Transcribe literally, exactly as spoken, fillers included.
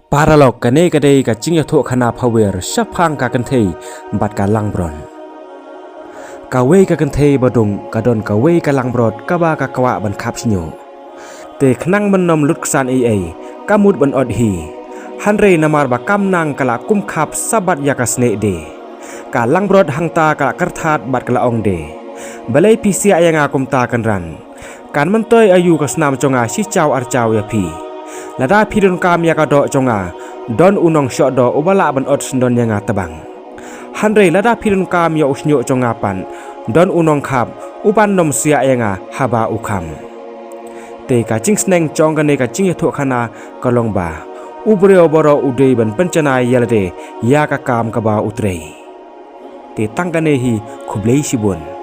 Paralok, kane ka dei ka jingïathuhkhana phawer shaphang ka kynthei bad ka langbrot. Kawei ka kynthei baduk ka don kawei ka langbrot kaba ka kwah ban khap shñiuh. Te khnang ban ym lut ksan ei ei, ka mut ban ot hi. Hynrei namar ba kam nang ka la kum khap sabad ïa ka snieh de. Ka langbrot hangta ka la kyrthat bad ka la ong de, balei phi siah ïa nga kumta kynran? Kan myntoi aïu ka snam jong nga shi jaw ar jaw ïa phi? Lada phi donkam ïa ka doh jong nga, don u nongshoh doh uba lah ban ot syndon ïa nga tbang. Hynrei lada phi donkam ïa u shñiuh jong nga pat, don u nongkhap uban ym siah ïa nga haba u kham. Te ka jingsneng jong kane ka jingïathuhkhana ka long ba u briew baroh u dei ban pynjanai ïa lade ïa ka kam kaba u trei. Te tang kane hi, khublei shibun.